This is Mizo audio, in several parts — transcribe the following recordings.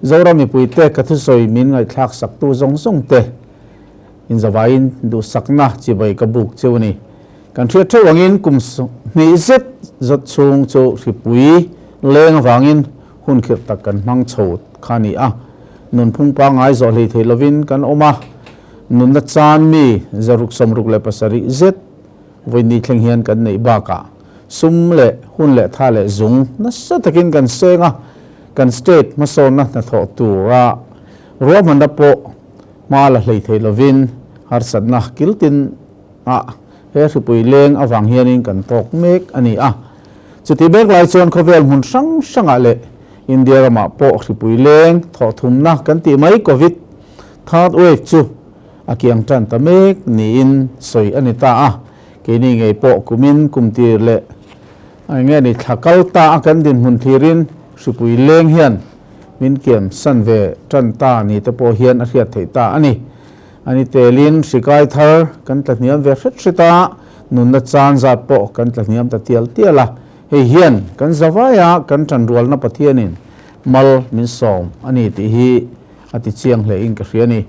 Zoram mipuite ka thusawi min ngaihthlak saktu zawng zawng te inzavaiin duhsakna chibai ka buk cheu a ni. Kan hriat theuh angin kum hnih zet zawt chhung chu hripui leng avangin hun khirh tak kan hmang chho kha a ni a. Nunphung pangngai zawh hlei thei lovin kan awm a, nunna chan mi 667 zet vawi thleng hian kan neih bakah sum leh hun leh tha leh zung nasa takin kan seng a, kan state hmasawnna hnathawh tura ruahmanna pawh hma la hlei thei lovin harsatna kiltin a he hripui leng avang hianin kan tawk mek a ni a. Chuti bek lai chuan khawvel hmun hrang hrangah leh India ramah pawh hripui leng thawhthumna kan tih mai Covid third wave chu a kiang tan ta mek niin sawi a ni ta a. Keini ngei pawh kumin kumtir leh eng nge ni thla kal ta a kan dinhmun thlirin hripui leng hian min kiam san ve tan ta ni te pawh hian a hriat theih ta a ni. A ni telin hrikai thar kan tla hniam ve hret hret a, nunna chan zat pawh kan tla hniam ta tial tial a. Hei hian kan zavaia kan tanrualna Pathianin mal min sawm a ni tih hi a ti chiang hle in ka hria a ni.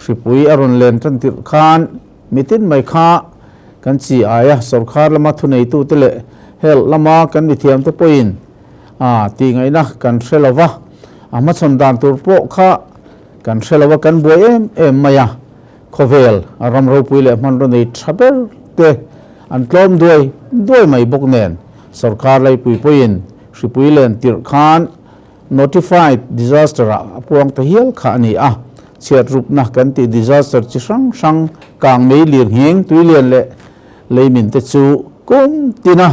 Hripui a rawn len tan tirh khan mitin mai kha kan chi aia sorkar lama thuneitute leh health lama kan mithiamte pawhin a tihngaihna kan hre lo va, a hmachhawn dan tur pawh kha kan hre lo a, kan buai em em mai a. Khawvel a ram ropui leh hmanraw nei tha ber te an tlawm duai duai mai bawk nen sorkar laipui pawhin hripui len tirh khan Notified disaster ah a puang ta hial kha a ni a, chhiat rupna kan tih disaster chi hrang hrang, kang mei lir ngheng, tuilian leh leimin te chu kum tina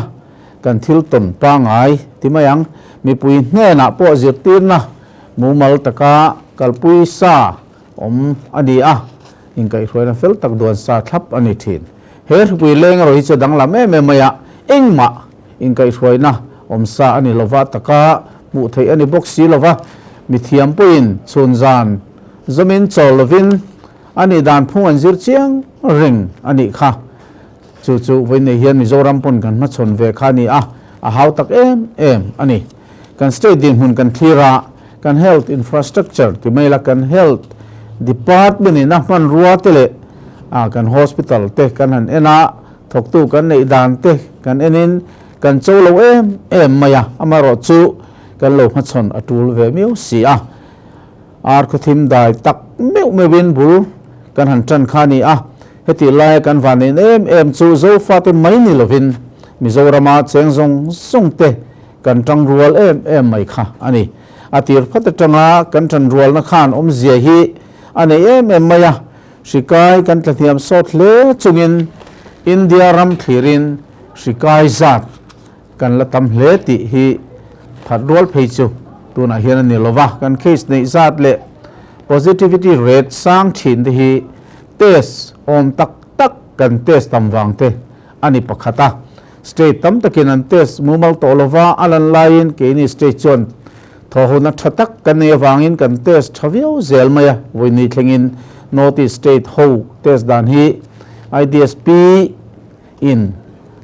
kan thil tawn pangai ti mai ang. Mipui hnenah pawh zirtirna mumal taka kalpui sa awm a ni a, inkaihhruaina fel tak duan sa thlap a ni thin. He hripui leng erawh hi chu a danglam em em mai a, engmah Inkaihhruaina awmsa a ni lova, taka hmuh theih a ni bawk si lova, mithiam pawhin chhun zan zawmin chawl lovin a nih dan phung an zir chiang reng a nih kha. Chu chu vawiinei hian Mizoram pawn kan hmachhawn ve kha a ni a, a hau tak em em a ni. Kan state dinhmun kan thlir a, kan health infrastructure ti mai la kan health department in a hmanrua te leh kan hospital te kan han en a, Thawktu kan neih dan te kan enin kan cho lo em em mai a, amaherawh chu kan lo hmachhawn a tul ve miau si a. Ar khawthim dai tak meuh meuhin bul kan han tan kha a ni a, hetih laia kan vanneihna em em chu Zofate mai ni lovin Mizorama cheng zawng zawng te kan tang rual em em mai kha a ni. A tir phat atanga kan tan rualna khan awmzia hi a nei em em mai a, Hrikai kan tlahniam sawt hle chungin India ram thlirin hrikai zat kan la tam hle tih hi that rual phei chu tunah hian a ni lo va. Kan case neih zat leh positivity rate sang thin te hi test awm tak tak kan test tam vang te a ni pakhat a. State tam takin an test mumal tawh lo va, a lan laiin keini state chuan Thawhhona tha tak kan nei avangin kan test tha viau zel mai a, vawiini thlengin North East State ho test dan hi IDSP in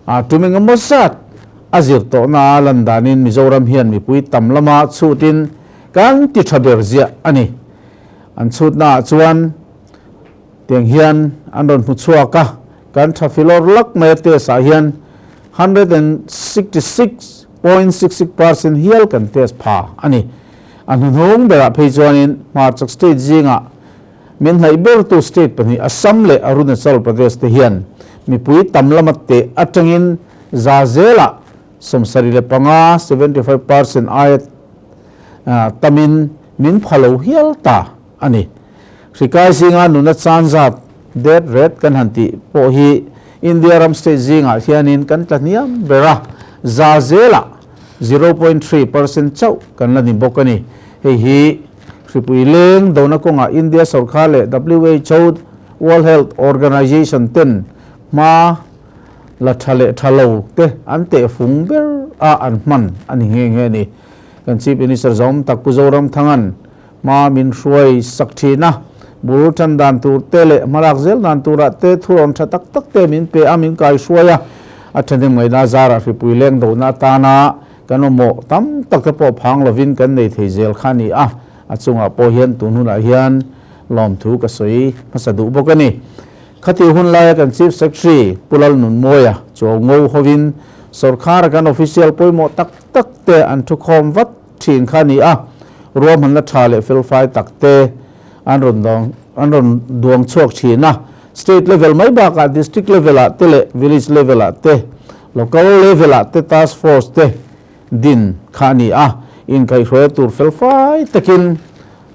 a tum engemaw zat a zir tawhna a lan danin Mizoram hian mipui tam lama chhutin kan ti tha ber ziah a ni. An chhutnaah chuan tiang hian an rawn hmu chhuak a, kan tha filawr lak mai a test ah hian 166 0.66% hial kan test pha a ni. A hnuhnung berah phei chuanin hmarchak state zingah min hnaih bertu state pahnih Assam leh Arunachal Pradesh te hian mipui tam lama teh atangin za zelah 75, 75%, aia tamin min pha lo hial ta a ni. Hrikai zinga nuna chan zat, death rate, kan han tih pawh hi India ram state zingah hianin kan tla hniam ber a, za zelah 0.3% chauh kan la ni bawk a ni. Hei hi hripui leng dona kawngah India sorkar leh WHO, World Health Organization, ten hma la tha leh tha lo te an tehfung ber a an hman a ni nghe nghe a ni. Kan Chief Minister zawm tak Pu Zoramthanga'n Hma min hruai sak thin a, bul tan dan tur te leh hmalak zel dan turah te thurawn tha tak tak te min pe a, min kai hruai a. A thahnem ngaihna zarah hripui leng dohna atana kan mamawh tam tak te pawh phang lovin kan nei thei zel kha a ni a. A chungah pawh hian tun hunah hian lawmthu ka sawi hmasa duh bawk a ni. Khati hun laia kan Chief Secretary Pu Lalnunmawia chuau ngo hovin sawrkhara kan official pawimawh tak tak te an thukhawm vat thin kha a ni a, ruahmanna tha leh felfai tak te an rawn dawng an rawn duang chhuak thin a. State level mai bakah District level ah te leh Village level ah te, Local level ah te Task Force te din kha a ni a, inkaihhruaia tur felfai takin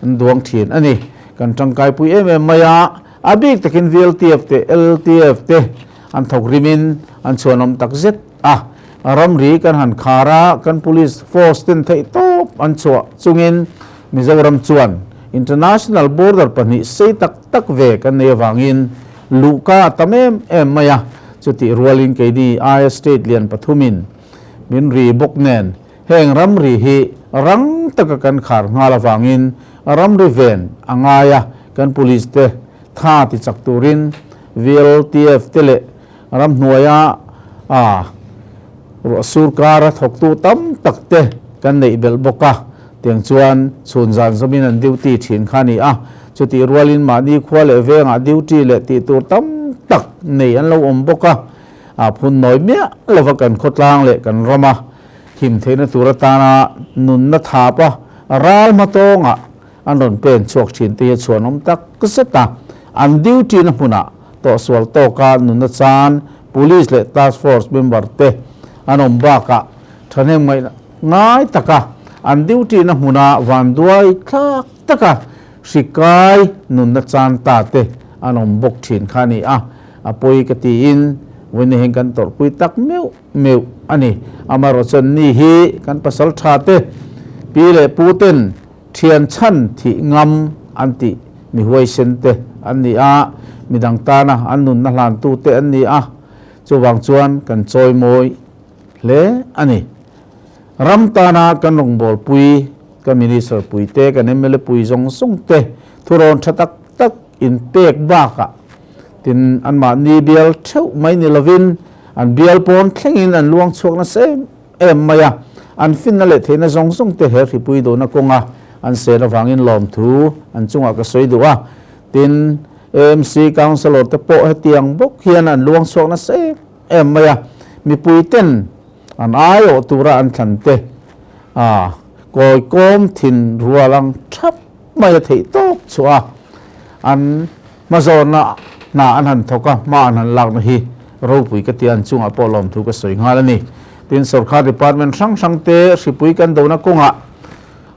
an duang thin a ni. Kan tangkaipui em em mai a, a bik takin VLTF te LTF te an thawk rimin an chhuanawm tak zet a. Ramri kan han khar a, kan police force ten theih tawp an chhuah chungin Mizoram chuan international border pahnih sei tak tak ve kan nei avangin luhka a tam em em mai a, chutih rualin keini aia state lian pathumin min ri bawk nen Heng ramri hi rang taka kan khar nghal avangin ramri ven a ngai a, kan police te tha ti chak turin VLTF te leh ramhnuaia a ruah sur kara thawktu tam tak te kan neih belh bawk a, tiang chuan chhun zan zawmin an duty thin kha a ni a, chutih rualin mahni khua leh vengah duty leh tih tur tam tak nei an lo awm bawk a, a phun nawi miah lova kan khawtlang leh kan rama him theihna tur atana nunna thap a, ral hma tawngah an rawn pen chhuak thin te hi a chhuanawm tak zet a. An duty na hmunah tawhsual tawka nunna chan Police leh Task Force member te an awm bakah thahnem ngaih ngai taka an duty na hmuna vanduai thlak taka hri kai nunna chan ta te an awm bawk thin kha a ni a, a pawi ka tiin vawiin hian kan tawrhpui tak meuh meuh a ni. Amaherawh chuan ni hi kan pasal tha te, pi leh pu ten thian chhan thih ngam an tih mi huaisen te an ni a, midang tana an nunna hlantu te an ni a, chuvang chuan kan chawimawi hle a ni. Ram tana kan rawngbawlpui, kan Minister pui te, kan mla pui zawng zawng te thurawn tha tak tak inpek bakah tin anmahni bial theuh mai ni lovin an bial pawn thlengin an luang chhuak nasa em em mai a, an finna leh theihna zawng zawng te he hripui duhna kawnga an sel avangin lawmthu an chungah ka sawi duh a, tin AMC Councillor te pawh hetiang bawk hian an luang chhuak nasa em em mai a, mipui ten an aiawh tura an thlan te a kawi kawm thin rual ang thap mai a theih tawk chhuah a, an hmazawnna hna an han thawk a, hma an han lakna hi ropui ka tia an chungah pawh lawmthu ka sawi nghal a ni. Tin, sorkar department hrang hrang te hripui kan dona kawngah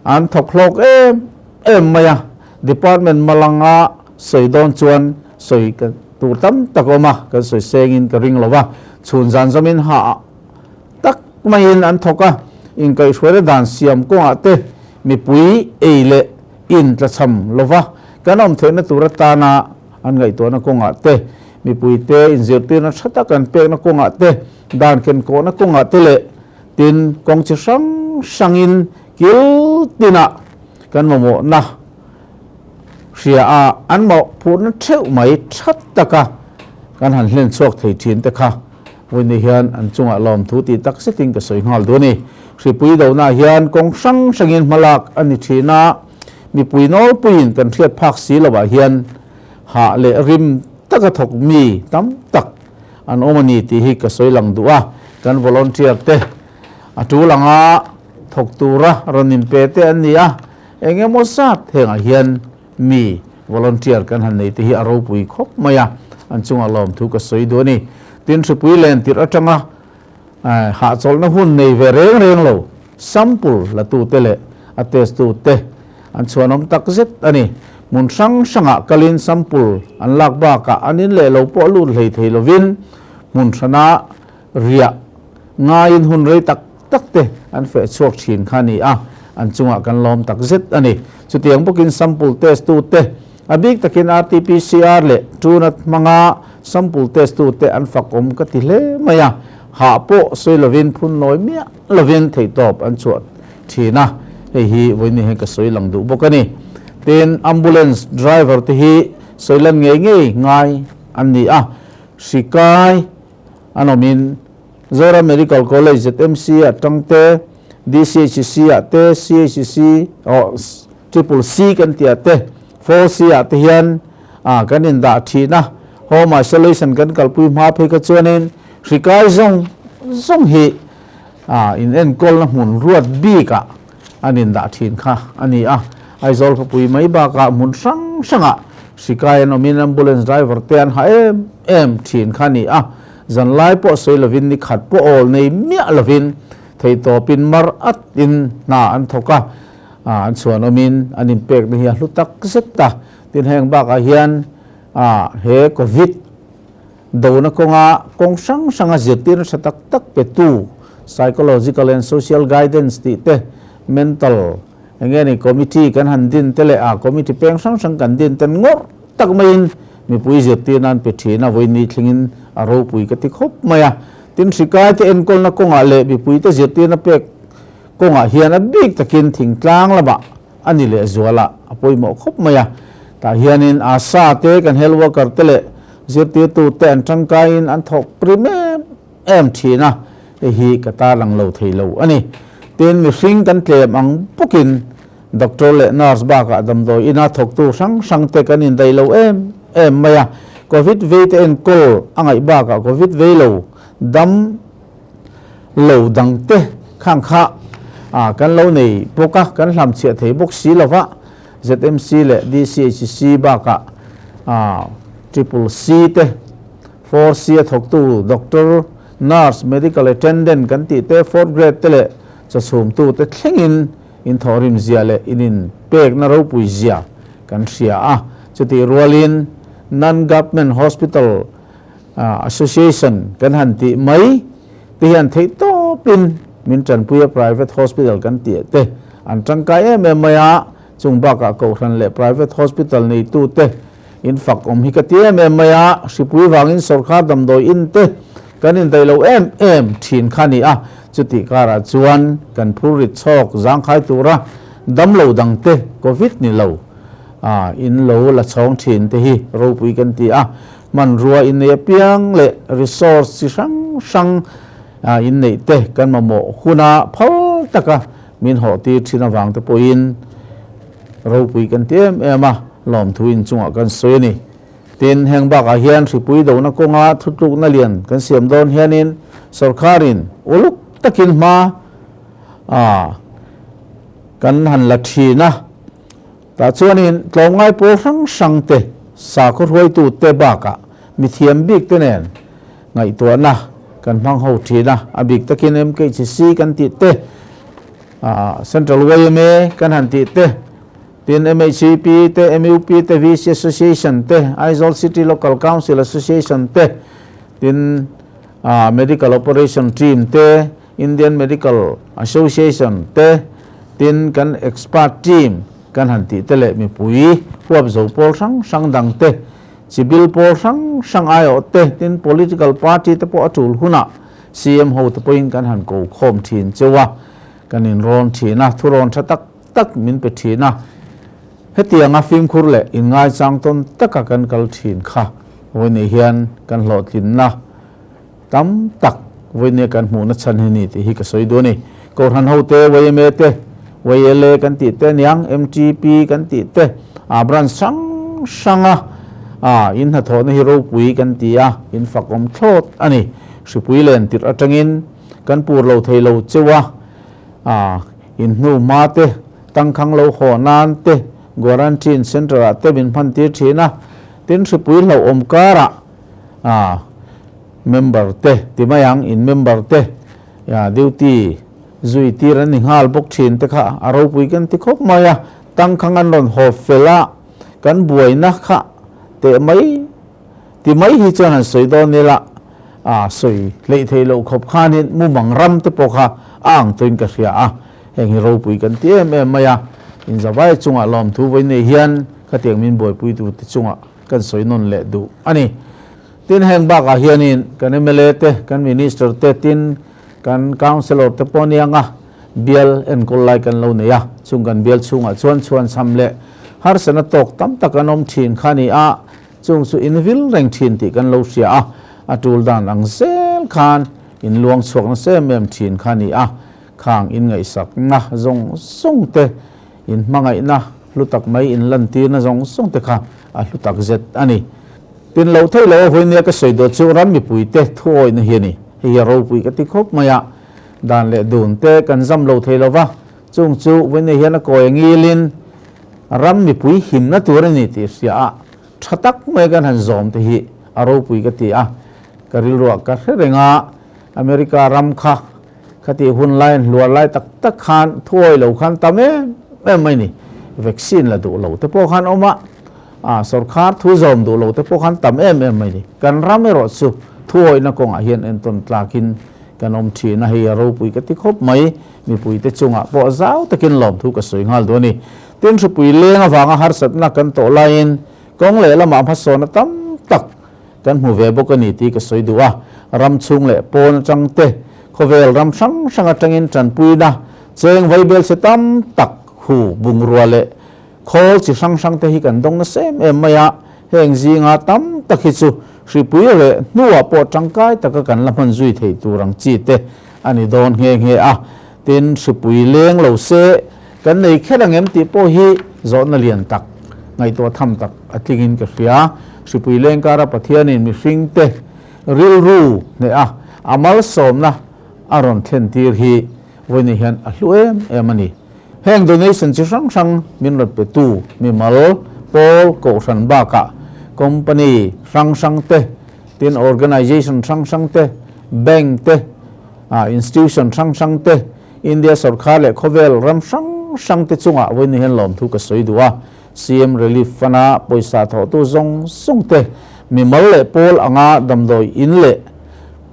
an thawk hlawk em em mai a, department malanga sawi dawn chuan sawi tur tam tak a awm a, kan sawi sengin ka ring lo va, chhun zan zawmin ha tak maiin an thawk a, inkaihhruaina dan siam kawngah te mipui ei leh in tlachham lova kan awm theihna tur atana an ngaihtuahna kawngah te, mipuite inzirtirna tha tak an pekna kawngah te, dan kenkawhna kawngah te leh tin kawng chi hrang hrangin kil tinah kan mamawhna hria a, an mawhphurhna theuh mai tha taka kan han hlen chhuak thei thin te kha Vawiin hian an chungah lawmthu tih tak zetin ka sawi nghal duh a ni. Hripui dohnaah hian kawng hrang hrangin hmalak a ni thin a, mipui nawlpuiin kan hriat phak si lovah hian hah leh rim taka thawk mi tam tak an awm a ni tih hi ka sawi lang duh a. Kan volunteer te a tul anga thawk tura rawn inpe te an ni a, eng emaw zat hengah hian Mi volunteer kan han nei te hi a ropui khawp mai a, an chungah lawmthu ka sawi duh a ni. Tin, hripui len tirh atanga hahchawlhna hun nei ve reng reng lo sample la tute leh a test tute an chhuanawm tak zet a ni. Hmun hrang hrangah kalin sample an lak bakah an in leh lo pawh lut hlei thei lovin hmun hrana riah ngaiin hun rei tak tak te an feh chhuak thin kha a ni a, an chungah kan lawm tak zet a ni. Chutiang bawkin sample test tu te, a bik takin RTPCR leh Truenat hmanga sample test tu te an fak awm ka ti hle mai a, hah pawh sawi lovin phun nawi miah lovin theihtawp an chhuah thin a, hei hi vawiin hian ka sawi lang duh bawk a ni. Tin, ambulance driver te hi sawi lan ngei ngei ngai an ni a, hri kai an awmin Zoram Medical College, ZMC, ah tang te, DCHC ah te, CHC, oh, Triple C kan tih ah te, 4C ah te hian ah kan indah thin a, Home Isolation kan kalpui hma phei kha chuanin hri kai zawng zawng hi ah in enkawlna hmun ruat bik ah an indah thin kha a ni a. Aizawl khawpui mai bakah hmun hrang hrangah hri kai an awmin ambulance driver te an ha em em thin kha a ni a. Zanlai pawh sawi lovin ni khat pawh awl nei miah lovin theihtawpin mar at in hna an thawk a, an chhuan awmin an inpekna hi a hlu tak zet a. Tin heng bakah hian he Covid dona kawnga kawng hrang hranga zirtirna tha tak tak petu Psychological and Social Guidance tih te, Mental eng nge ni Committee kan han din te leh a Committee peng hrang hrang kan din ten ngawrh tak maiin mipui zirtirna an pe thin a, vawiin thlengin a ropui ka ti khawp mai a. Tin hrikai te enkawlna kawngah leh mipuite zirtirna pek kawngah hian a bik takin thingtlang lamah a ni lehzual a, a pawimawh khawp mai a. Tah hianin ASHA te, kan health worker te leh zirtirtu te an tangkaiin an thawk rim em em thin a, hei hi ka tarlang lo thei lo a ni. Tin, mihring kan tlem ang bawkin doctor leh nurse bakah damdawi ina thawktu hrang hrang te kan indaih lo em em mai a. Covid vei te enkawl a ngaih bakah Covid vei lo dam lo dang te khang kha kan lo nei bawk a, kan hlamchhiah thei bawk si lo va, ZMC leh DCHC bakah Triple C te, 4C a thawktu Doctor, Nurse, Medical Attendant kan tih te, Fourth Grade te leh chawchhumtu te thlengin in thawhrim zia leh in inpekna ropui zia kan hria a. Chutih rualin Non-Government Hospital Association kan han tih mai te hian theih tawpin min tanpui a, private hospital kan tih te an tangkai em em mai a, chung bakah kohhran leh private hospital neitu te in fak awm hi ka ti em em mai a, hripui vangin sawrkar damdawi in te kan indaih lo em em thin kha a ni a, chutih karah chuan kan phur rit chhawk zangkhai tura damlo dang te covid ni lo a in lo la chhawng thin te hi ropui kan ti a. Hmanrua innei apiang leh resource chi hrang hrang inneih te kan mamawh huna phal taka min hawh tir thin avang te pawhin ropui kan ti em em a, lawmthu inchungah kan sawi a ni. Tin, heng bakah hian hripui dona kawnga thutlukna lian kan siam dawn hianin sorkarin uluk takin hma kan han la thin a. Tah chuanin tlawmngai pawl hrang hrang te, sakhaw hruaitu te bakah mithiam bik te nen ngaihtuahna kan hmang ho thin a, a bik takin MKHC kan tih te, Central yma kan han tih te, tin MHCP te, MUP te, VC Association te, Aizawl City Local Council Association te, tin Medical Operation Team te, Indian Medical Association te, tin kan expert team kan han tih te leh mipui huapzo pawl hrang hrang dang te, chibil pawl hrang hrang aiawh te, tin political party te pawh a tul hunah CM ho te pawhin kan han ko khawm thin cheu a, kan inrawn thin a, thurawn tha tak tak min pe thin a. Hetianga fimkhur leh inngaichang tawn taka kan kal thin kha vawiin hian kan hlawhtlinna Tam tak vawinia kan hmuhna chhan hi ni tih hi ka sawi duh a ni. Kohhran ho te, yma te, YLA kan tih te aniang, MTP kan tih te, ah branch hrang hranga ah in hnathawhna hi ropui kan ti a, in fak awm thlawt a ni. Hripui len tirh atangin kan pur lo thei lo cheu a, ah in hnu hma te, tangkhang lo haw nan te, Guarantine Centre ah te min hman tir thin a, tin hripui hlauhawm karah ah member te ti mai ang in member te duty zui tir an ni nghal bawk thin te kha a ropui kan ti khawp mai a, tangkhang an rawn haw fel a, kan buaina kha teh mai ti mai hi chuan han sawi dawn ila ah sawi hleih theih loh khawp khanin mumang ram te pawh kha a ang tawhin ka hria a, heng hi ropui kan ti em em mai a, inzavai chungah lawmthu vawi nei hian khatiang min buaipui tur te chungah kan sawi nawn leh duh a ni. Tin, heng bakah hianin kan mla te, kan Minister te, tin kan Councillor te pawh anianga bial enkawl lai kan lo nei a, chung kan bial chhungah chuan chhuanchham leh harsatna tawk tam tak an awm thin kha a ni a, chung chu in vil reng thin tih kan lo hria a, a tul dan ang zel khan in luang chhuak nasa em em thin kha a ni a, khang in ngaihsakna zawng zawng te in hmangaihna. hlu tak mai in lantirna zawng zawng te kha a hlu tak zet a ni. Tin loh theih loh a vawinia ka sawi dawt chu ram mipuite thuawihna hi a ni. Hei hi a ropui ka ti khawp mai a, dan leh dun te kan zam lo thei lo va, chung chu vawinia hian a kawi a ngilin ram mipui himna tur a ni tih hria a, tha tak mai kan han zawm te hi a ropui ka ti a, ka rilruah ka hre reng a, America ram kha Khatih hun lai an hluar lai tak tak khan thuawi lo khan tam em em mai ni. Vaccine la duh lo te pawh khan awm a, a sorkar thu zawm duh lo te pawh khan tam em em mai ni. Kan ram erawh chu thuawihna kawngah hian entawn tlakin kan awm thin a, hei a ropui ka ti khawp mai. Mipuite chungah pawh zau takin lawmthu ka sawi nghal duh a ni. Tin, hripui leng avanga harsatna kan tawh laiin kawng lehlamah hmasawn a tam tak Kan hmu ve bawk a ni tih ka sawi duh a, ram chhung leh pawn atang te, khawvel ram hrang hrang atangin tanpuina cheng vaibel chhe tam tak hu bungrua leh khawl chi hrang hrang te hi kan dawng nasa em em mai a, heng zinga tam tak hi chu hripui reh hnuah pawh tangkai taka kan la hman zui thei tur ang chi te a ni dawn nghe nghe a, tin hripui leng lo se kan nei kher ang em tih pawh hi zawhna lian tak ngaihtuah tham tak a tlingin ka hria. Hripui lengkara Pathianin mihringte rilru hneh a, a malsawmna a rawn thlen tir hi vawiin hian a hlu em em a ni. Heng donation chi hrang hrang min rawn petu mimal, pawl, kohhran bakah company hrang hrang te, tin organization hrang hrang te, bank te, institution hrang hrang te, India sorkar leh khawvel ram hrang hrang te chungah vawiin hian lawmthu ka sawi duh a. CM Relief Fund-a pawisa thawhtu zawng zawng te, mimal leh pawl anga damdawi in leh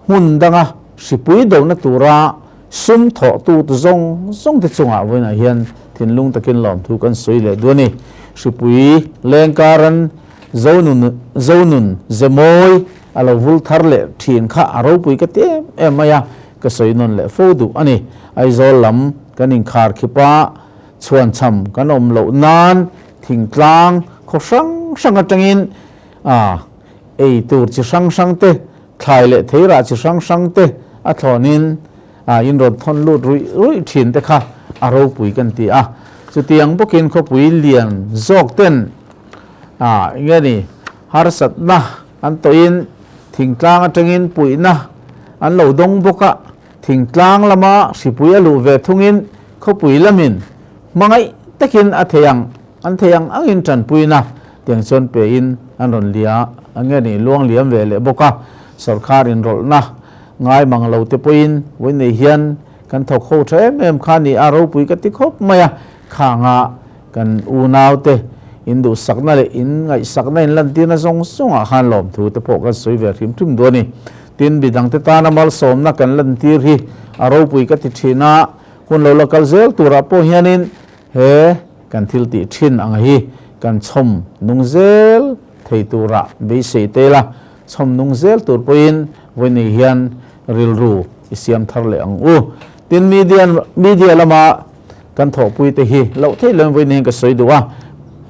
hmun danga hripui dohna tura sum thawhtu te zawng zawng te chungah vawiinah hian thinlung takin lawmthu kan sawi leh duh a ni. Hripui lengkaran Zonun Zonun Zemawi a lo vul thar leh thin kha a ropui ka ti em em mai a, ka sawi nawn leh fo duh a ni. Aizawl lam kan inkhar khip a, Chhuanchham kan awm loh nan thingtlang khaw hrang hrang atangin a ei tur chi hrang hrang te, thlai leh theirah chi hrang hrang te a thlawnin a in rawn thawn lut ruih ruih thin te kha a ropui kan ti a. Chutiang bawkin khawpui lian zawk ten a enge ni harsatna an tawhin thingtlang atangin puihna an lo dawng bawk a. Thingtlang lama hripui a luh ve thungin khawpui lamin hmangaih takin a thei ang an thei ang angin tanpuina tiang chuan pein an rawn lia nge ni luang liam ve leh bawk a. Sorkar inrawlhna ngai mang lo te pawhin vawiin hian kan thawk ho tha em em kha ni a ropui ka ti khawp mai a, khanga kan unaute in duhsakna leh in ngaihsakna in lantirna zawng zawngah khan lawmthu te pawh kan sawi ve hrim hrim duh a ni. Tin, midangte tana malsawmna kan lantir hi a ropui ka ti thin a, hun lo la kal zel turah pawh hianin he kan thil tih thin ang hi kan chhawm nung zel thei turah beisei te ila, chhawm nung zel tur pawhin vawiin hian rilru i siam thar leh ang u. Tin, media media lama kan thawhpuite hi loh theih loin vawiin hian ka sawi duh a,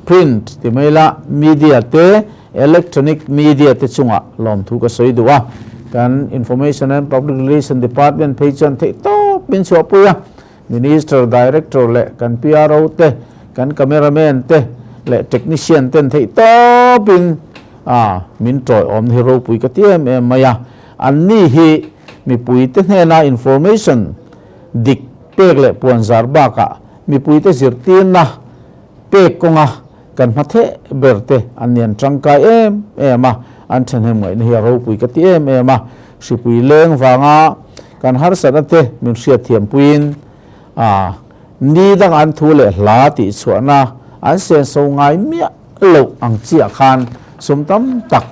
print ti mai ila media te, Electronic media te chungah lawmthu ka sawi duh a, kan Information and Public Relation Department phei chuan theih tawp min chhuahpui a, Minister, Director leh kan PRO te, kan Cameraman te leh Technician ten theih tawpin a min tawiawmna hi ropui ka ti em em mai a, anni hi mipuite hnena information dik pek leh puanzar bakah mipuite zirtirna pek kawnga Kan hmatheh ber te an nian tangkai em em a, an thahnem ngaihna hi a ropui ka ti em em a, hripui leng vanga kan harsatna te min hriatthiam puiin a ni dang an thu leh hla tih chhuahna an senso ngai miah loh ang chiah khan sum tam tak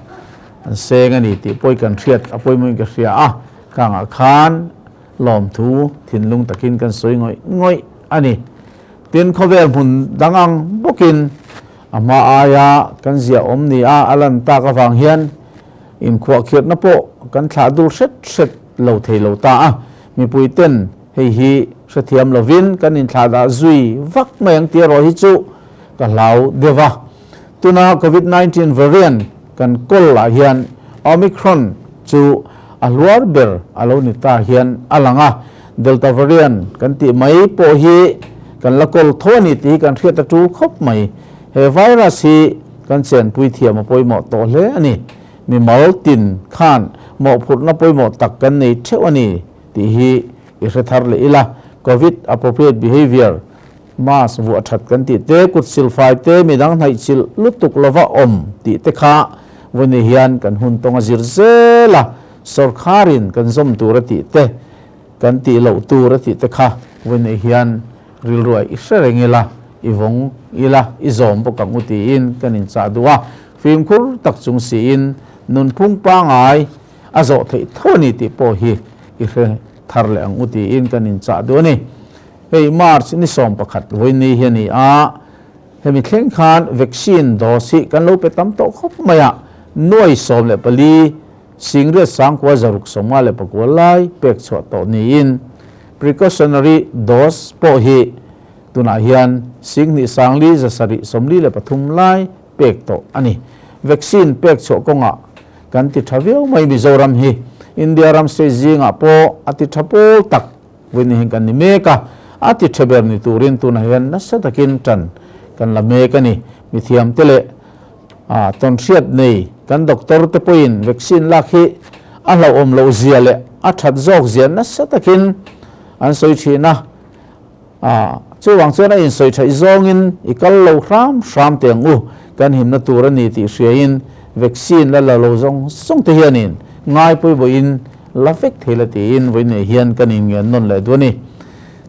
an seng a ni tih pawi kan hriat a pawimawhin ka hria a, kangah khan lawmthu thinlung takin kan sawi ngawih ngawih a ni. Tin, khawvel hmun dang ang bawkin a hma aia kan ziah awm ni a a lan tak avang hian inkhuahkhirhna pawh kan thlah dul hret hret lo thei lo ta a. Mipui ten hei hi hrethiam lovin kan inthlahdah zui vak mai ang tih erawh hi chu ka hlau deuh a. Tuna Covid 19 variant kan kawl ah hian Omicron chu a hluar ber a lo ni ta hian a lang a, Delta variant kan tih mai pawh hi kan la kawl tho a ni tih hi kan hriat a tul khawp mai. He virus hi kan chenpui thiam a pawimawh tawh hle a ni. Mimal tin khan mawhphurhna pawimawh tak kan nei theuh a ni tih hi i hre thar leh ila. Covid appropriate behaviour, mask vuah that kan tih te, kut silfai te, midang hnaihchilh lutuk lova awm tih te kha vawiin hian kan hun tawng a zir zel a, sawrkharin kan zawm tur a tih te, kan tih loh tur a tih te kha vawiin hian rilruai i hre reng ila, i vawng ila, i zawm bawk ang u tiin kan inchah duh a, fimkhur tak chung siin nunphung pangai a zawh theih tho a ni tih pawh hi i hre thar leh ang u tiin kan inchah duh a ni. Hei March ni 11 vawiin hi a ni a, hemi thleng khan vaccine dose hi kan lo pe tam tawh khawp mai a, nuai 14 Singriat sangkua zaruk 59 lai pek chhuah tawh niin precautionary dose pawh hi tunah hian 2 sangli 7 43 lai pek tawh a ni. Vaccine pek chhuah kawngah kan ti tha viau mai Mizoram hi India ram state zingah pawh a ti tha pawl tak vawiin hian kan ni mek a, a ti tha ber ni turin tunah hian nasa takin tan kan la mek a ni. Mithiamte leh A tawnhriat nei kan doctor te pawhin vaccine lak hi a hlauhawm loh zia leh a that zawk zia nasa takin an sawi thin a. A chuvang chuan a insawi theih zawngin i kal lo hram hram teh ang u, kan himna tur a ni tih hriain vaccine la la lo zawng zawng te hianin ngai pawimawhin la vek thei la tiin vawiin hian kan inngen nawn leh duh a ni.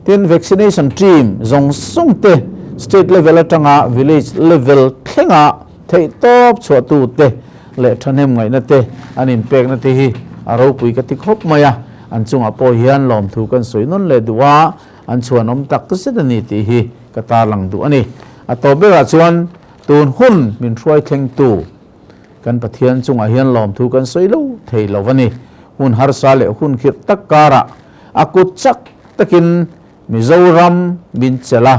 Tin, vaccination team zawng zawng te state level atanga village level thlenga theihtawp chhuahtu te leh thahnem ngaihna te an inpekna te hi a ropui ka ti khawp mai a, an chungah pawh hian lawmthu kan sawi nawn leh duh a, an chhuanawm tak zet a ni tih hi ka tarlang duh a ni. A tawp berah chuan tun hun min hruai thlengtu kan Pathian chungah hian lawmthu kan sawi lo thei lo a ni. Hun harsa leh hun khirh tak karah a kut chak takin Mizoram min chelh a,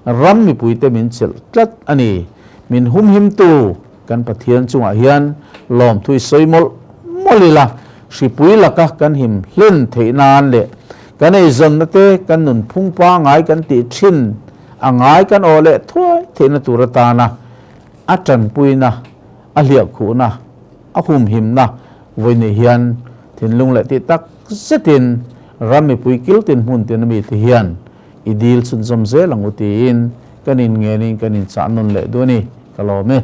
ram mipuite min chelh tlat a ni. Min humhimtu kan Pathian chungah hian lawmthu i sawi mawlh mawlh ila, hripui laka kan him hlen theih nan leh kan eizawnna te kan nunphung pangai kan tih thin a ngai kan awh leh thuai theihna tur atana a tanpuina, a hliahkhuhna, a humhimna vawiin hian thinlung leh tih tak zetin ram mipui kil tin hmun tin ami te hian i dil chhunzawm zel ang u tiin kan inngenin kan inchah nawn leh duh a ni. Ka lawm e.